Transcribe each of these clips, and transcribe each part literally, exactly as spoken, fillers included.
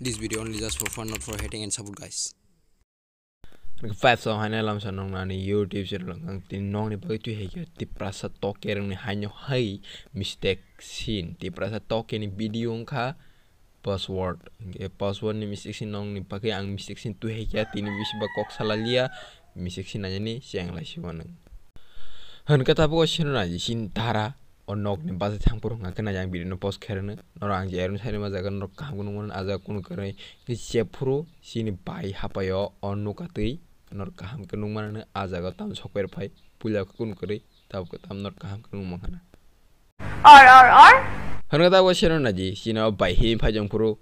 This video only just for fun, not for hating and support, guys. Five song haina lamsa nong nani YouTube channel ang tin nong ni bagwi twi hai khe Tiprasa toke rong ni haino hai mistake sin Tiprasa toke ni video wngkha password. Hingke password ni mistake sin nong ni bagwi ang mistake sin twi hai khe tini bisi ba kok sala liya mistake sin nani cheng lai si wanang. Hwn khe tabuk o sino naji sin tara o nok ni basa thang phuru hwnka khe nai ang video no post khe rwno. Norok ang je erun sai rwma jaga norok kaham khe nukmano, ah jaga kunu kwrwi khe jephuru chini bai hapai o, o nukha twi norok kaham khe nukmano, ah jaga o tamo sok pai rwphai puila khe kunu kwrwi tabuk khe tamo norok kaham khe nukmankha na. Hwnwi tabuk seno naji chini o bai himwi phai jong phuru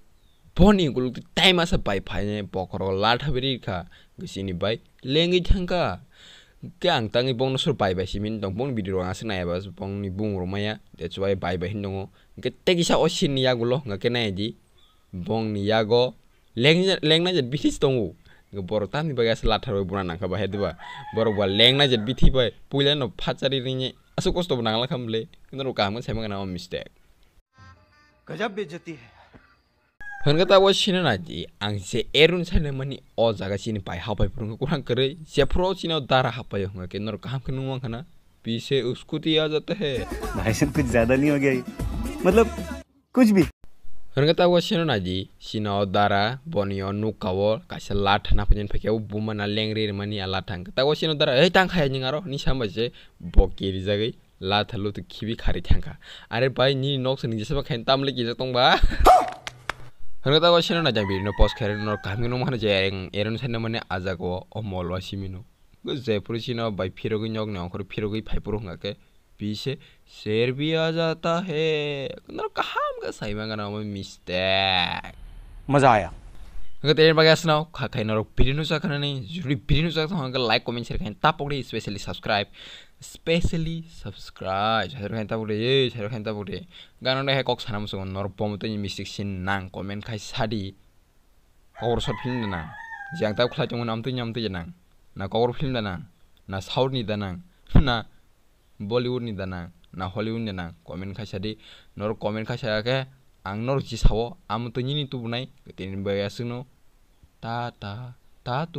boni ukuluk twi tai masa bai phainai bokhorok latha beri kha, chini bai lengwi thangkha. Khe ang tangwi bongno sur bai bai simi tong bongni video rok aswk naiya ba bongni bumung rok maya, that's why bai bai hin tongo. Hwnkhe tei kisa o sin ni yagulo hwnkha khe nai di bongni yago leng-, lengnai je bithi se tongo. Hwnkhe borok tamni bagwi aswk latha rwi buna nangkha ba he diba? Borok ba lengnai je bithi bai puila no phachari ringye aswk kosto bo nangla kha mle. Norok kaham khe sai mangana o mistake. Gajab bejati hai. Hwnkhe tabuk sino naidi, ang je erun saina mani o jaga chini pai hapai phuru wngkha kwrang kwrwi, jephuru o chini o dara hapai o hwnkha khe norok kaham khe nukmankha na, "Piche usko diya jata hai." भाई साहब, कुछ ज्यादा नहीं हो गया ये? मतलब, कुछ भी। Hwnkhe tabuk sino naidi, chini o dara boni o nukha o kaisa latha naphajani phaikhe o buma na lengri rwmani a latha hwnkhe tabuk sino dara, "Ei tang khaya ning aro," hinwi sa bai se bo kirijagwi latha lutu khibi khari thangkha. Are bai nini nok se nini jesa khain tamle kijak tongba. Hwnwi tabuk sino naijak video no post khairok norok kaham khe nukmankha je ereng ereng saino mani ajak o o mol o simi no. Jephuru sino bai phirogwi nok ni ongkhor phirogwi phai phuru hwnkha khe pise serbiya jata he. Norok kaham khe sai mangana omo mistake. मजा आया। Hwnkhe tei bagwi asno kha khai norok video no chakhanani juri video no chakha hwnkhe like comment share khai tapok di specially subscribe. Specially subscribe. Subscribe khaina tabuk de, subscribe khaina tabuk de. Gana de hai kok sana muchungo norok bomo tei mistake sin nang comment khai sadi. Kokor short film da nang. Jang tab khlai tongmani amtwi amtwi da nang. Na kokor film da nang. Na South ni da nang. Na Bollywood ni da nang. Na Hollywood ni da nang. Comment khai sadi. Norok comment khai sa khe ang norok ji sao. Amo to nini tubunai. Tini bai aswkno. Ta ta. Ta tu.